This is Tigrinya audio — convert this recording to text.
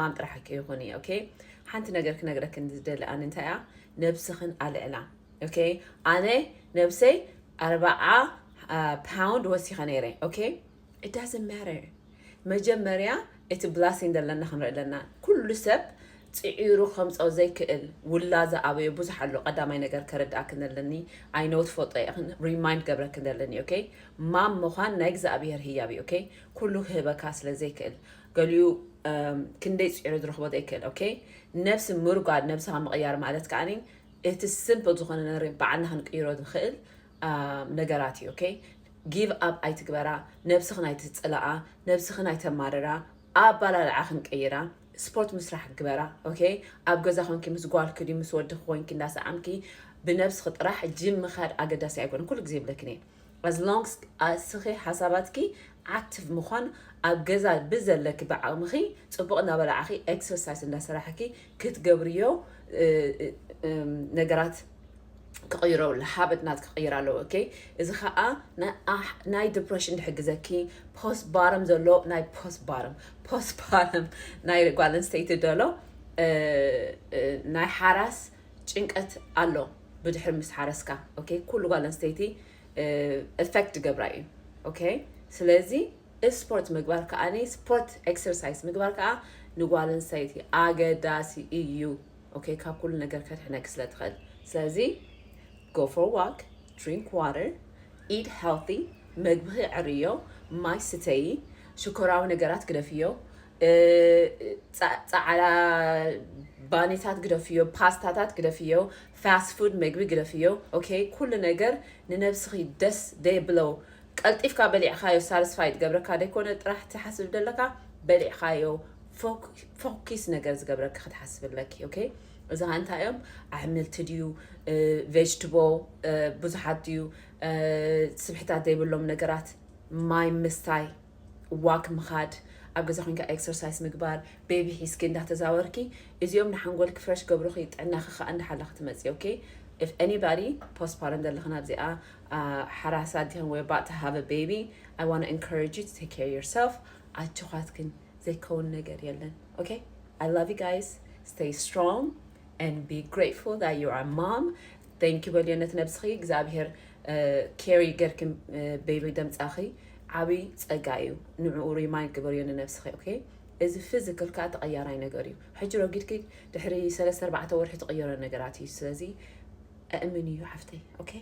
ማም ጥራሕ ከይኾን እየ። ኦኬ፣ ሓንቲ ነገር ክነግረክን ዝደሊ ኣነ እንታይ እያ፣ ነብስኽን ኣልዕላ። ኦኬ፣ ኣነ ነብሰይ ኣርባዓ ፓውንድ ወሲኸ ነይረ። ኦኬ፣ it doesn't matter። መጀመርያ እቲ blessing ዘለና ክንርኢ ኣለና። ኩሉ ሰብ ፅዒሩ ከምፀው ዘይክእል ውላ ዝኣበዮ ብዙሕ ኣሎ። ቀዳማይ ነገር ከረድኣክን ዘለኒ፣ I know ትፈልጦ ኢኽን፣ remind ገብረክን ዘለኒ። ኦኬ፣ ማም ምዃን ናይ እግዚኣብሔር ህያብ እዩ። ኦኬ፣ ኩሉ ክህበካ ስለ ዘይክእል፣ ገሊኡ ክንደይ ፅዒሩ ዝረኽቦ ዘይክእል። ኦኬ፣ ነብሲ ምርጓድ፣ ነብስኻ ምቕያር ማለት ከዓኒ እቲ simple ዝኾነ ነገር ባዕልና ክንቅይሮ ንኽእል ነገራት እዩ። ኦኬ፣ give up ኣይትግበራ፣ ነብስኽን ኣይትፅላኣ፣ ነብስኽን ኣይተማርራ፣ ኣባላልዓ ክንቀይራ፣ ስፖርት ምስራሕ ግበራ። ኦኬ፣ ኣብ ገዛ ኮንኪ ምስ ጓልኪ ድዩ ምስ ወድኺ ኮንኪ እንዳሰዓምኪ ብነብስኺ ጥራሕ ጅም ምኻድ ኣገዳሲ ኣይኮነን። ኩሉ ግዜ ይብለክን እየ፣ as long as እስኺ ሓሳባትኪ active ምዃን ኣብ ገዛ ብዘለኪ ብዓቕምኺ ፅቡቕ እናበላዕኺ exercise እንዳሰራሕኪ ክትገብርዮ ነገራት ክቕይሮ፣ ሃብት ናት ክቕይር ኣለዎ። ኦኬ፣ እዚ ከዓ ናይ depression ድሕግዘኪ። ፖስት ባረም ዘሎ ናይ ፖስት ባረም ፖስት ባረም ናይ ጓል ኣንስተይቲ ደሎ ናይ ሓራስ ጭንቀት ኣሎ ብድሕሪ ምስ ሓረስካ። ኦኬ፣ ኩሉ ጓል ኣንስተይቲ effect ገብራ እዩ። ኦኬ፣ ስለዚ ስፖርት ምግባር ከዓ፣ ስፖርት exercise ምግባር ከዓ ንጓል ኣንስተይቲ ኣገዳሲ እዩ። ኦኬ፣ ካብ ኩሉ ነገር ከድሕነኪ ስለ ትኽእል። ስለዚ go for walk፣ drink water፣ eat healthy፣ መግብኺ ዕርዮ፣ ማይ ስተዪ፣ ሽኮራዊ ነገራት ግደፍዮ፣ ፃዕዳ ባኒታት ግደፍዮ፣ ፓስታታት ግደፍዮ፣ fast food መግቢ ግደፍዮ። ኦኬ፣ ኩሉ ነገር ንነብስኺ ደስ ደብሎ ቀልጢፍካ በሊዕካዮ ሳትስፋይ ትገብረካ ደይኮነ ጥራሕ ትሓስብ ዘለካ፣ በሊዕካዮ ፎኪስ ነገር ዝገብረካ ክትሓስብ ኣለኪ። ኦኬ፣ እዚ ከዓ እንታይ እዮም? ኣሕምልቲ ድዩ፣ ቬጅትቦል ብዙሓት ድዩ፣ ስብሕታት ዘይብሎም ነገራት፣ ማይ ምስታይ፣ ዋክ ምኻድ፣ ኣብ ገዛ ኮንካ ኤክሰርሳይስ ምግባር፣ ቤቢ ሒዝኪ እንዳተዛወርኪ፣ እዚኦም ንሓንጎልኪ ፍረሽ ገብሩኺ፣ ጥዕናኺ ከዓ እንዳሓለኺ ትመፂ። ኦኬ፣ if anybody postpartum ዘለኽን ኣብዚኣ ሓራሳ ዲኽን ወይ about to have a baby, I want to encourage you to take care of yourself። ኣችዃትክን ዘይከውን ነገር የለን። ኦኬ፣ I love you guys. Stay strong and be grateful that you are a mom. Thank you በልዮ ነቲ ነብስኺ። እግዚኣብሔር carry ገርኪ ቤቢ ደምፃኺ ዓብይ ፀጋ እዩ። ንዕኡ remind ግበርዮ ንነብስኺ። ኦኬ፣ እዚ ፊዚካል ከዓ ተቐያራይ ነገር እዩ። ሕጂ ረጊድኪ ድሕሪ ሰለስተ ኣርባዕተ ወርሒ ትቕየሮ ነገራት እዩ። ስለዚ እእምንዮ ሓፍተይ። ኦኬ፣